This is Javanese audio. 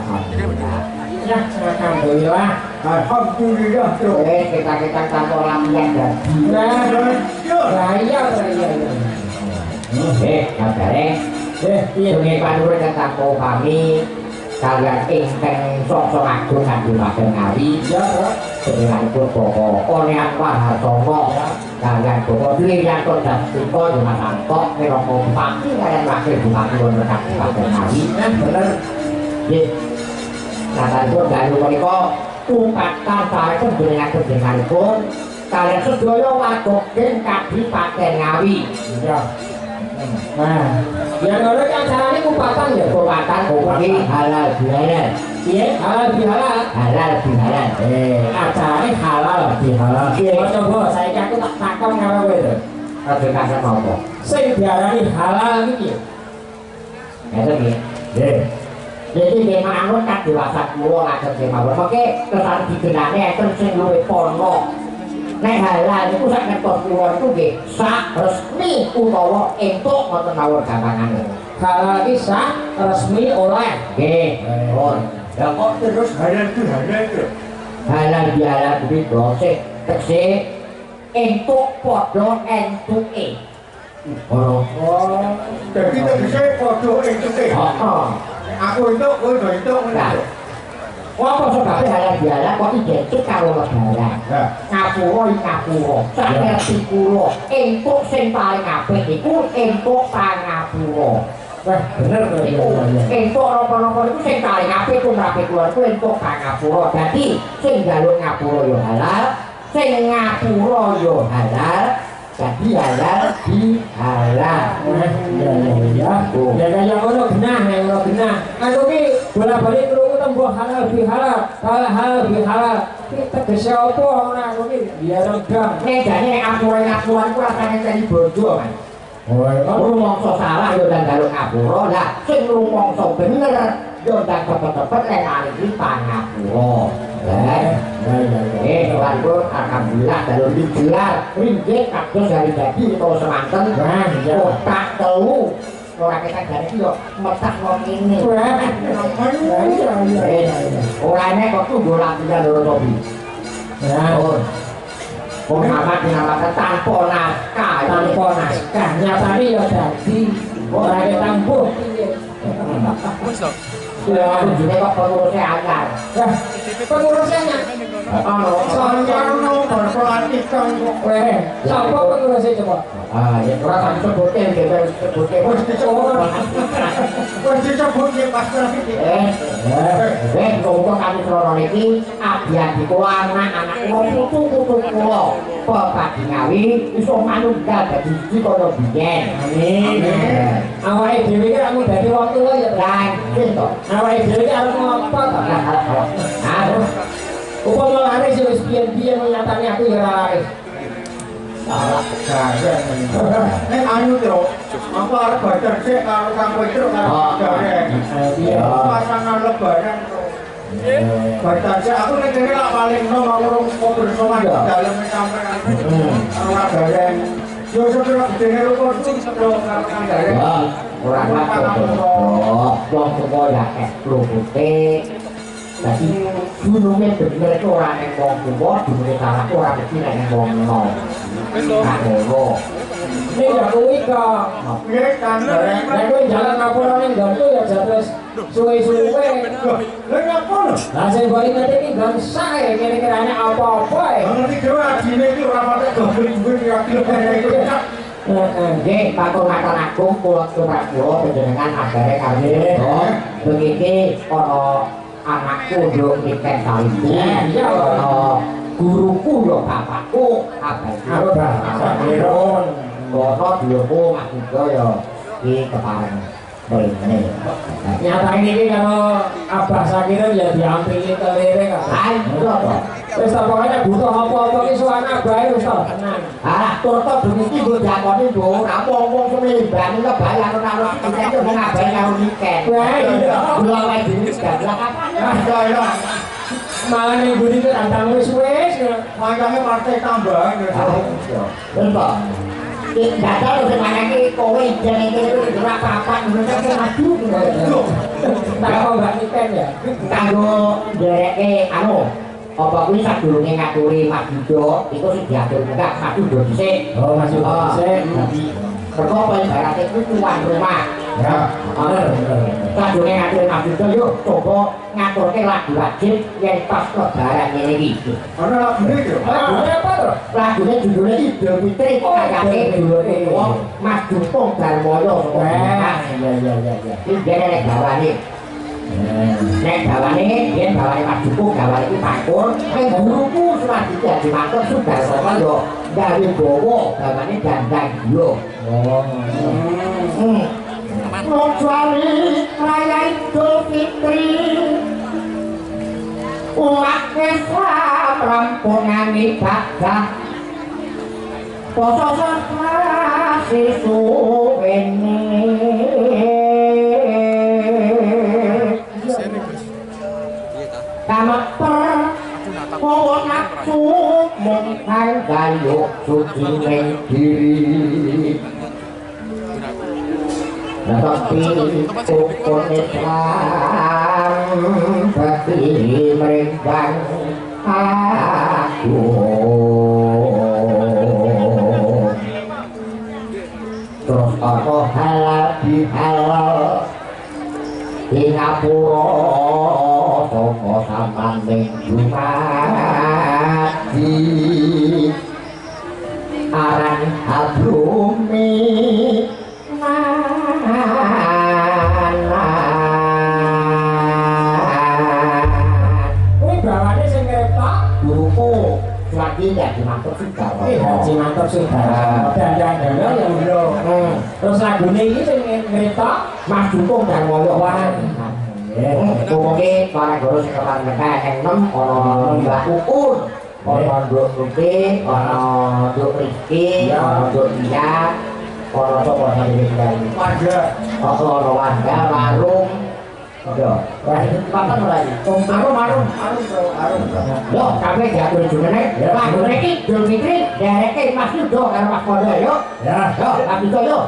Alhamdulillah. Ya, alhamdulillah. Alhamdulillah, Truk. Kita-kita tanpa latihan dadi. Lah iya, iya, iya. Kabare. Piye? Sungguh panuwun tanpa pami kalian ingkang sok-sok agung kadipaten Ngawi. Ya, Truk. Panjenenganipun Bapak Onean Wahartono kalian Bapak Dwirianto Dastika Mas Anto minangka bupati kalian wakil bupati wonten Kabupaten Ngawi. Bener. Nggih. Natanipun dalu punika kupatan sareng panjenengan-panjenenganipun kalian sedaya warga geng Kabupaten Ngawi. Iya. Nah, ya ngono ki acarane kupatan ya, kupatan kuwi halal bihalal. Piye? Halal bihalal. Halal bihalal. Acarane halal bihalal. Piye? Coba saiki aku tak takon karo kowe to. Aja kasar apa? Sing diarani halal iki piye? Ngeten nggih. Nggih. Jadi nggih manut kadewasa kula lajeng kemawon. Mengke kesan digenane enten sing luwih pono. Nek halal niku sak ngertos kula niku nggih sah resmi utawa entuk ngoten mawon gampangane. Halal iki sah resmi oleh. Nggih. Pun. Lah kok terus halal bihalal itu? Halal bihalal kuwi bose tegese entuk padha entuke. Ngono. Oh, dadi tegese padha entuke. Heeh. Aku entuk, kowe do entuk ngono. Apa sebabe halal bihalal kok identik karo lebaran? Ngapura iki ngapura. Sak ngerti kula, entuk sing paling apik iku entuk pangapura. Wah, bener to ya. Entuk napa-napa iku sing paling apik tumrape kula iku entuk pangapura. Dadi sing njaluk ngapura ya halal, sing ngapura ya halal. Jadi halal bihalal. Iya iya iya. Ya kaya ngono genah, nek ngono genah. Aku ki bola-bali krungu tembung halal bihalal, halal bihalal. Ki tegese apa ngono aku ki biar redam. Nek jane nek ngapura iku rasane ngenteni bojo, Mas. Oh, rumangsa salah ya ndang njaluk ngapura. Lah sing rumangsa bener ya ndang cepet-cepet lek arep pangapura. Lah, iya. Warga alhamdulillah dalu digelar ringgit kados hari dadi utawa semanten. Kotak telu. Ora ketan jane iki yo metah wong ngene. Iya. Ora enek kok tunggu latihan loro tobi. Nah, wong amat dinamakan tanpa naskah, tanpa naskah nyatane ya dadi ora ketang mbuh piye. Wis to. Ya, kunjune kok pengurusnya anyar. Lah, pengurusnya anyar. Ono sono berpelantikan kok. Weh, sapa pengurusnya coba? Ah, ya ora tak sebutke, nggih sebutke. Wis disebut. Wis disebutke pas iki. Monggo kami srana niki abdi-abdi kula anak-anak kula putu-putu kula Pepadi Ngawi iso manunggal dadi siji kaya biyen. Amin. Awake dhewe iki ora mung dadi wong tuwa ya, Lah, nggih to. Awake dhewe iki arep ngopo to? Ah, upama laris ya wis biyen-biyen nyatane aku ya ora laris. Salah gaya. Nek anu Truk, aku arep bacar sik karo Kang Petruk karo Gareng. Iya. Pasangan lebaran Truk. Bacar sik aku nek kene lak paling nom aku rong bersama dalem sampean. Karo Gareng. Yo sepiro gedene ruko Truk karo Kang Gareng. Ora apa-apa. Wong tuwa ya akeh lupute. Dadi gununge bener iku ora ning wong tuwa, gununge salah ora mesti ning wong enom. Wis to. Ngono. Ning ya kuwi kok. Piye Kang Gareng? Nek kowe jalan ngapura ning nggonku ya terus suwe-suwe. Lha ngapa lho? Lah sing mbok inget iki nggon sae kene kirane apa-apa e. Ngerti dhewe adine iki ora patek dobel dhuwit ya kene iki. Nggih, patur-matur agung kula tumrap kula panjenengan abare kami. Bengi iki ana anakku yo Niken Salindri, ana guruku yo bapakku Abah Sakirun, ana dulurku Mas Yuda yo iki kepareng mrene. Nyatane iki karo Abah Sakirun ya diampili kelire kok. Ha iya to. Wis ta pokoke butuh apa-apa ki sowan abahe wis ta tenang. Ah, tur to bengi iki nggo diakoni nduk ora wong-wong semlimbani lebay alun-alun iki kok wong abahe karo Niken. Wah iya. Kula awake dhewe gandlak apane. Iya. Malah ning mburi ki rantang wis-wis. Mangkane partai tambahan ya. Wis to. Iki dadal sing manake kowe jenenge iki ora apa-apa ngono kok maju ngono. Tak kok Mbak Niken ya. Kanggo ndereke anu apa kuwi sadurunge ngaturi Mas Yudo iku sing diatur enggak Mas Yudo dhisik. Oh, Mas Yudo dhisik. Mergo apa ibarate kuwi tuan rumah. Ya, bener. Sadurunge ngaturi Mas Yudo yo coba ngaturke lagu wajib yen pas lebaran ngene iki. Ana lagune iki. Lagune apa to? Lagune judule Idul Fitri kayake judule Mas Dukung Darmoyo saka Mas. Iya iya iya. Iki nek gawane. Nek gawane yen gawane Mas Dukung gawane iki pangkur, nek guruku Suwadi Haji Manteb Sudarsono yo gawe bawa gawane dandang gula. Oh. Kecuali raya Idul Fitri umat Islam rampungan ibadah poso sasi suwene kameper kowe nafsu mung kang gayuk suci ning diri. Tapi rukun Islam bagi merenggang aku. Terus ana halal bihalal ing ngapura saka samaning dumadi aran hablumi. Kuwi bawane sing ngrepok guruku Suwadi Haji Manteb Sudarsono. Haji Manteb Sudarsono. Dandang-dandang ya lho. Terus lagune iki sing ngrepok Mas Dukung Darmoyo. Wah. Nggih. Mugi para guru sing kepareng enem ana Mbak Uun, ana Nduk Rupi, ana Nduk Rizky, ana Nduk Nia, ana sapa sing iki? Wanda. Ana Wanda Warung. Yo, wah papan ora iki. Arum arum arum. Yo, kabeh diatur jenenge. Lagune iki Idul Fitri dereke Mas Yudo karo Mas Kondo yo. Ya. Yo, Mas Yudo yo.